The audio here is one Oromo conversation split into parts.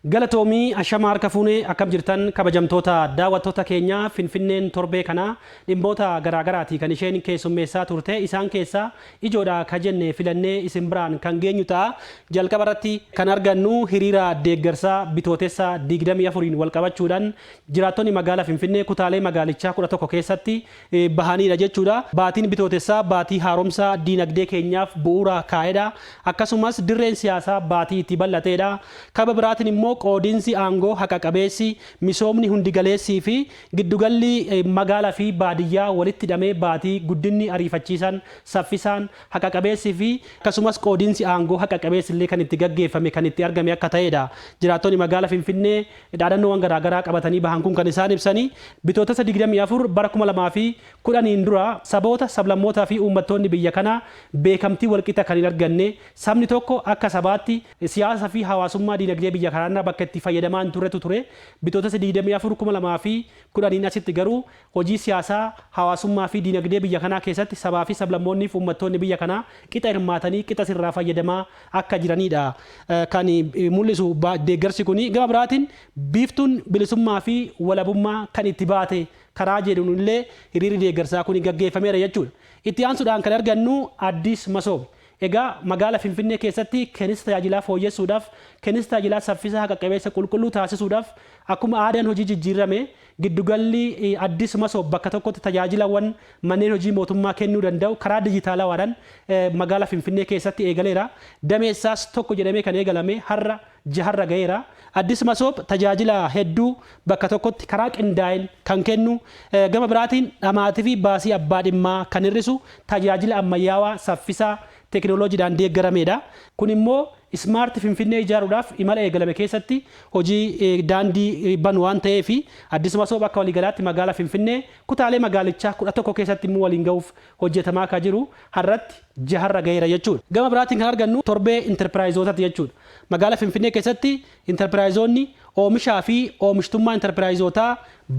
Galatoomii ashama harka fuunee akkam jirtan kabajamtoota daawwattoota keenya. Finfinneen torbee kana dhimmoota garaagaraati kan isheen keessummeessaa turte. Isaan keessaa ijoodha ka jenne filannee isin biraan kan geenyu ta'a. Jalqaba irratti kan argannu hiriira deeggarsaa Bitootessa 24n wal qabachuudhaan jiraattonni magaalaa Finfinnee kutaalee magaalichaa 11 keessatti bahaniidha jechuudha. Baatiin Bitootessaa baatii haaromsa diinagdee keenyaaf bu'uura kaa'edha. Akkasumas dirreen siyaasaa baatii itti bal'ateedha. Kaba biraatiin immoo qoodiinsi aangoo haqa qabeessi, misoomni hundigaleessii fi giddugalli magaalaa fi baadiyyaa walitti hidhamee baatii guddinni ariifachiisaan, saffisaan, haqa qabeessii fi akkasumas qoodiinsi aangoo haqa qabeessi illee kan itti gaggeeffame kan itti argame akka ta'edha. Jiraattonni magaala Finfinnee dhaadannoowwan garaagaraa qabatanii bahan kun kan isaan ibsanii Bitootessa 24 bara 2010n dura saboota, sablammootaa fi uummattoonni biyya kanaa beekamtii walqixa kan hin arganne, sabni tokko akka sabaatti siyaasa fi hawaasummaa diinagdee biyya kanaarraa bakka itti fayyadamaa hin turretu ture. Bitootessa 24 2010n asitti garuu hojii siyaasaa, hawaasummaa fi diinagdee biyya kanaa keessatti sabaa fi sablammoonnii fi uummattoonni biyya kanaa qixa hirmaatanii qixa sirraa fayyadamaa akka jiraniidha kan mul'isu deeggarsi kuni. Gama biraatiin biiftuun bilisummaa fi walabummaa kan itti baate karaa jedhuun illee hiriirri deeggarsaa kuni gaggeeffameera jechuudha. Itti aansuudhaan kan argannu Addis Masoob. Egaa magaala Finfinnee keessatti kenninsa tajaajilaa fooyyessuudhaaf, kenninsa tajaajilaa saffisaa haqa qabeessa qulqulluu taasisuudhaaf akkuma aadaan hojii jijjiirame giddugalli Addis Masoob bakka tokkotti tajaajilawwan manneen hojii mootummaa kennuu danda'u karaa dijitaalawaadhaan magaala Finfinnee keessatti eegaleera. Dameessaas tokko jedhamee kan eegalame har'a jaharra ga'eera. Addis Masoob tajaajila hedduu bakka tokkotti karaa qindaa'een kan kennu, gama biraatiin dhamaatii fi baasii abbaa dhimmaa kan hir'isu tajaajila ammayyaawaa saffisaa teekinooloojiidhaan deeggarameedha. Kun immoo Smart Finfinnee ijaaruudhaaf imala eegalame keessatti hojii daandii banu waan ta'eef Addis Masoob akka waliigalaatti magaala Finfinnee kutaalee magaalichaa 11 keessatti immoo waliin ga'uuf hojjetamaa akka jiru har'atti jaharra ga'eera jechuudha. Gama biraatiin kan argannu torbee intarpiraayizootati jechuudha. Magaala Finfinnee keessatti intarpiraayizoonni oomishaa fi oomishtummaa intarpiraayizootaa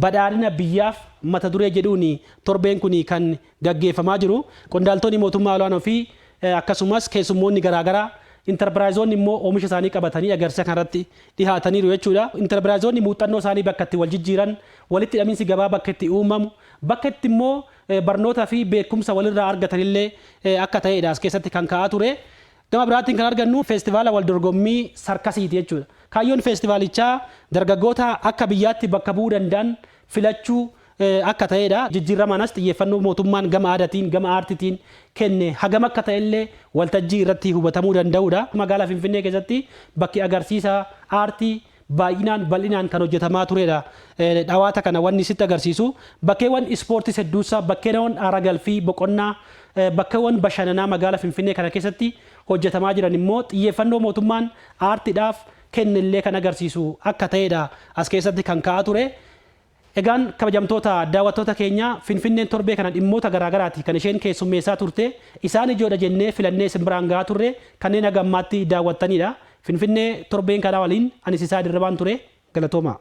badhaadhina biyyaaf mata duree jedhuun torbeen kun kan gaggeeffamaa jiru. Qondaaltonni mootummaa olaanoo fi akkasumas keessummoonni garaagaraa intarpiraayizoonni immoo oomisha isaanii qabatanii agarsiisa kanarratti dhihaataniiru jechuudha. Intarpiraayizoonni muuxannoo isaanii bakka itti wal jijjiiran, walitti hidhamiinsi gabaa bakka itti uumamu, bakka itti immoo barnoota fi beekumsa walirraa argatanillee akka ta'edha as keessatti kan ka'aa ture. Gama biraatiin kan argannu feestivaala wal dorgommii sarkasiiti jechuudha. Kaayyoon feestivaalichaa dargaggoota akka biyyaatti bakka bu'uu danda'an filachuu akka ta'edha. Jijjiirramaanas xiyyeeffannoo mootummaan gama aadaatiin, gama aartiitiin kenne hagam akka ta'ellee waltajjii irratti hubatamuu danda'udha. Magaalaa Finfinnee keessatti bakki agarsiisa aartii baay'inaan bal'inaan kan hojjetamaa turedha. Dhawaata kana wanni sitti agarsiisu bakkeewwan ispoortii hedduusaa, bakkeewwan aara galfii boqonnaa, bakkeewwan bashannanaa magaalaa Finfinnee kana keessatti hojjetamaa jiran immoo xiyyeeffannoo mootummaan aartiidhaaf kennellee kan agarsiisu akka ta'edha as keessatti kan ka'aa ture. Egaan kabajamtoota daawwattoota keenya, Finfinneen torbee kana dhimmoota garaagaraati kan isheen keessummeessaa turte. Isaan ijoodha jennee filannee isin biraan gahaa turre kanneen haga ammaatti daawwattanidha. Finfinnee torbeen kanaa waliin ani Sisaa Dirribaan ture. Galatoomaa.